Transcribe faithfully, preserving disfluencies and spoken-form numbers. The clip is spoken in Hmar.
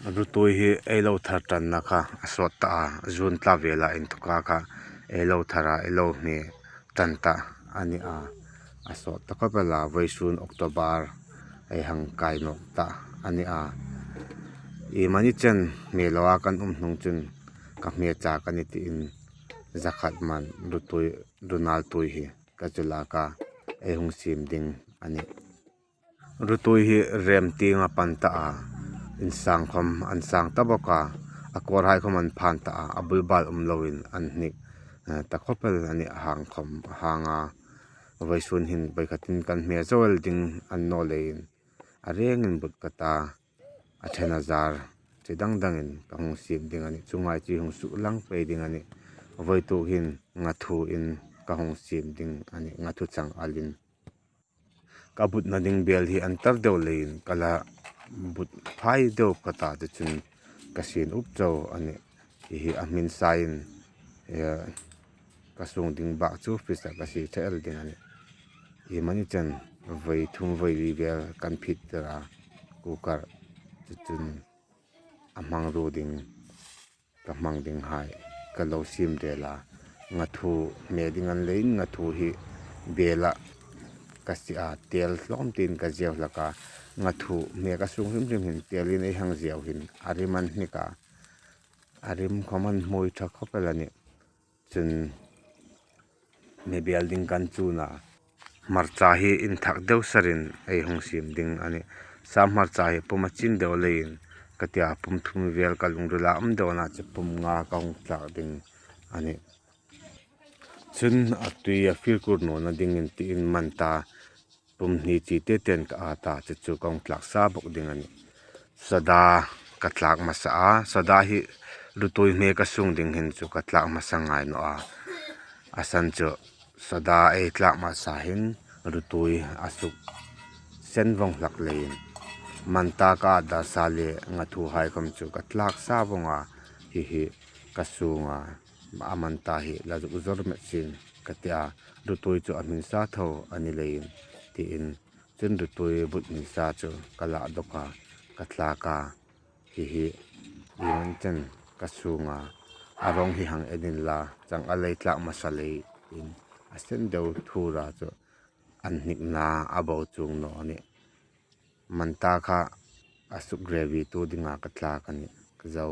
Rutui hi ei lo thar ṭanna kha a sawt ta a, June thla vela inthawka kha ei lo thar a, ei lo hme ṭan ta a ni a. A sawt ta khawp el a, vawisun October ei hang kai nawk ta a ni a. Iemani chen hme loa kan um hnung chun ka hme chak a ni tiin zakhat man rutui, runal tui hi ka chu lak a, ei hung siem ding a nih. Rutui hi rem tieng a pan ta a, insang khawm an sang ta bawk a, a kawrhai khawm an phan ta a, a bulbal um loin an hnik, eh, ta khawp el a nih, a hang khawm a hang a. Vawisun hin vawikhatin kan hme zo el ding a ni naw leiin a rengin but ka ta, a ṭhen a zar chi dang dangin ka hung siem ding a nih, chu ngai chu hung suklang pei ding a nih. Vawituk hin ngathuin ka hung siem ding a nih, ngathu chang alin. Ka butna ding bel hi an tar deu leiin ka la but phai deu ka ta, chu chun ka sien up chau a nih. Hi hi a hmin sain, eh, ka sung ding bak chu fridge-a ka sie ṭha el ding a nih. Iemani chen vawi thum vawi li bel kan phit tir a, cooker, chu chun a hmangruo ding, ka hmang dinghai ka lo siem rel a. Ngathu hme ding a ni leiin ngathu hi bela ka sie a, tel hlawm tiin ka ziau hlak a. Ngathu hme ka sung hrim hrim hin telin ei hang ziau hin a rim an hnik a, a rim khawm an hmui ṭha khawp el a nih. Chun hme bel ding kan chun a. Hmarcha hi inthak deu sarin ei hung siem ding a nih. Sam hmarcha hi pum a chin deu leiin ka tia, pum thum vel ka lungrila um deu a, chu pum nga ka hung tlak ding a nih. Chun a tui a fir kur nawna dingin tiin manta pum hni chi te ten ka ata, chu chu ka hung tlak sa bawk ding a nih. Soda ka tlak hmasa a, soda hi rutui hme ka sung ding hin chu ka tlak hmasa ngai naw a. A san chu soda ei tlak hmasa hin rutui a suk sen vawng hlak leiin manta ka at dar sa le ngathuhai khawm chu ka tlak sa vawng a, hi hi ka sung a. A manta hi la zuk zawr met sin ka tia, rutui chu a hmin sa tho a ni leiin tiin, chun rutui but hmin sa chu ka la dawk a, ka tlak a, hi hi iemani chen ka sung a, a rawng hi hang en inla chang a lei tlak hmasa leiin a sen deu thura chu an hnikna a bo chuong naw a nih. Manta kha a suk gravy tu dinga ka tlak a nih, ka zo.